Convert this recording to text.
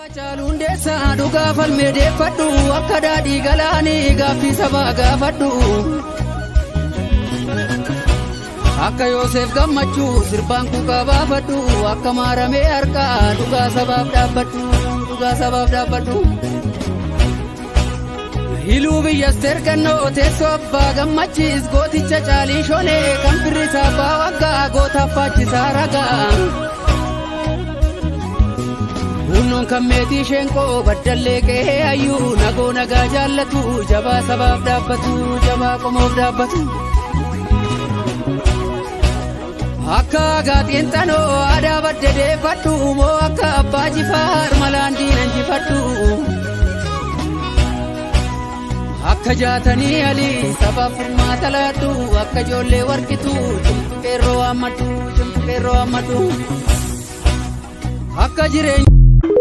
Haacaaluu Hundeessaa dhugaa falmee deeffadhu akka daadhii galaanii gaaffii sabaa gaafadhu. Akka Yoosef Gammachuu sirbaan kuukaa baafadhu akka maaramee harkaa dhugaa sabaaf dhaabbadhu dhugaa sabaaf dhaabbadhu. Hiluu biyyas tergannoo teessoo abbaa gammachiis gooticha caalii shonee kan firrisaa abbaa waggaa gootaaf faachisaa ragaa. Hunnoon kan meetii sheenqoo baddallee qe'ee hayyuu nagoo nagaa jaallatu jabaa sabaaf dhaabbatu jabaa qomoof dhaabbatu. Akka gaaxiinxanoo aadaa badde deeffadhu moo akka abbaa jifaar malaan diinan jifadhu. Akka jaatanii alii sabaaf furmaata laadhu akka ijoollee warqitu cimtu qeerroo waammadhu cimtu qeerroo waammadhu. Akka jireenya.